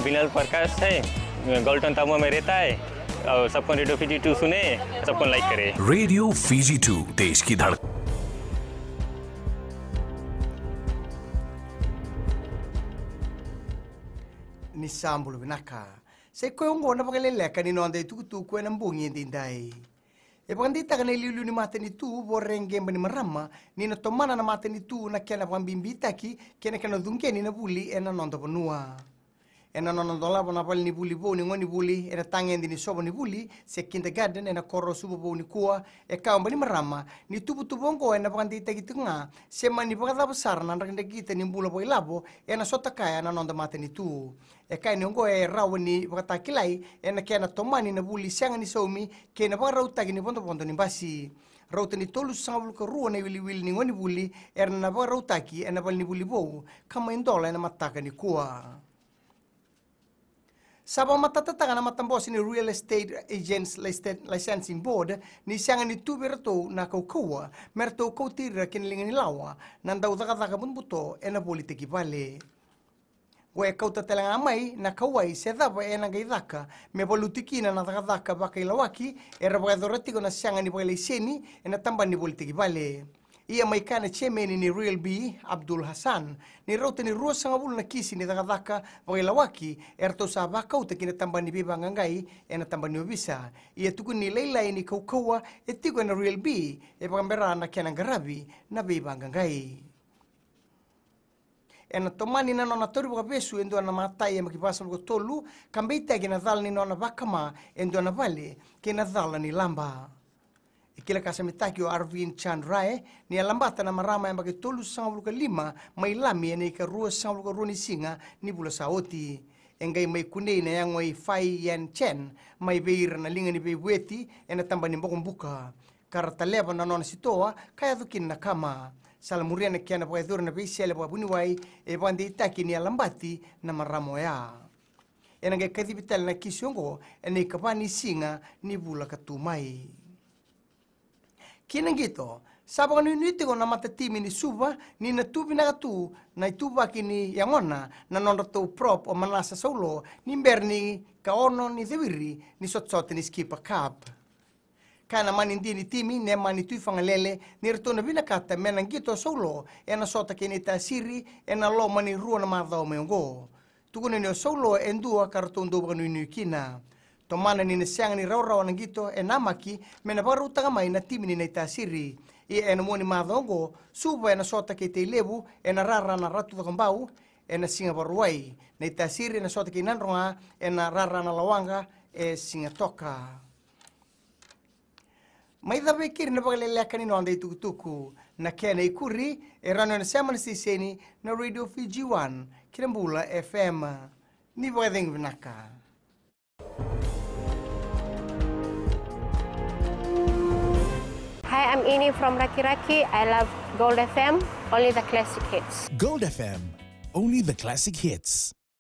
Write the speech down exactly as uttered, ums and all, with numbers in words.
विनल प्रकाश है, गोल्डन तमुआ में रहता है और सबको रेडियो फिजी टू सुने, सबको लाइक करे। रेडियो फिजी टू, देश की धड़कन। Ni sa bula vinaka. Sa i koya oqo na vakaleleka ni noda itukutuku ena bogi edaidai. E vakadeitaka na iliuliu ni matanitu Voreqe Bainimarama ni na tomana na matanitu na kena vakabibitaki kei na kena cuqeni na vuli ena noda vanua. Ena nona dolava na valenivuli vou ni gonevuli ena tagede ni sova ni vuli se kindergarten ena koro Suva Vou nikua, e kaya o Bainimarama ni tuvatuva oqo ena vakadeitaki tiko ga se mani vakacava sara na drakidrakita ni bula vakailavo ena sota kaya na noda matanitu. E kaya ni oqo e rawa ni vakatakilai ena kena tomani na vuli sega ni saumi kei na vakarautaki ni vodovodo ni basi. Rauta ni tolusagavulu ka rua na iwiliwili ni gonevuli era na vakarautaki ena valenivuli vou ka mai dola ena mataka nikua. Sa vakamatatataka na matabose ni Real Estate Agents Lic-, Licensing Board ni sega ni tu vei iratou na kaukauwa me ratou kauti ira ki na liga ni lawa na dau cakacaka butobuto ena volitaki vale. Oqo e kauta tale ga mai na kauwai se cava ena qai caka me valuti kina na cakacaka vakailawaki era vakayacora tiko na sega ni vakalaiseni ena tabana ni volitaki vale. Ia mai kaya na chairman ni Real B, Abdul Hassan, ni rauta ni ruasagavulu na kisi ni cakacaka vakailawaki eratou sa vakauta ki na tabana ni veivaqaqai ena tabana ni ovisa. Ia tukuni ni lailai ni kaukauwa e tiko ena Real B e vakabera na kena qaravi na veivaqaqai. Ena tomani na nona tauri vakavesu e dua na matai yabaki vasagavulu ka tolu ka beitaki na cala ni nona vakama e dua na vale kei na cala ni laba. E kila ka samitaki o Arvind Chandra ni a labata na marama yabaki tolusagavulu ka lima mai Lami ena ikaruasagavulu ka rua ni siga ni vula sa oti. E qai mai kunei na yago i Fai Yan Chen mai vei ira na liga ni veivueti ena taba ni bokobuka. Ka ra taleva na nona sitoa ka yaco kina na kama. Sa la muria na kena vakayacori na veisele vakavuniwai e vakadeitaki ni a labati na marama oya. Ena qai kacivi tale na kisi oqo ena ikava ni siga ni vula ka tu mai. Ki na qito, sa vakanuinui tiko na matatimi ni Suva ni na tu vinaka tu na ituvaki ni yagona na nodratou prop o Manasa Saulo ni bera ni ka ono ni cewiri ni sotasota ni Skipper Cup. Kaya na manidi ni timi, Nemani Tuifagalele, ni ratou na vinakata me na qito o Saulo ena sota kei Naitasiri ena loma ni rua na macawa mai oqo. Tukuna ni o Saulo e dua ka ratou dau vakanuinui kina. Tomana ni na sega ni rawarawa na qito e namaki me na vakarautaka mai na timi ni Naitasiri. Ia ena mua ni macawa oqo, Suva ena sota kei Tailevu ena rara na Ratu Cakobau ena siga Vakarauwai. Naitasiri ena sota kei Nadroga ena rara na Lawaqa e Sigatoka. Mai cava e keri na vakaleleka ni noda itukutuku. Na kena ikuri e rawa ni o na sema na siteseni na Radio Fiji One kei na Bula F M. Ni vakacegu vinaka. Hi, I'm Ini from Rakiraki. I love Gold F M, only the classic hits. Gold F M, only the classic hits.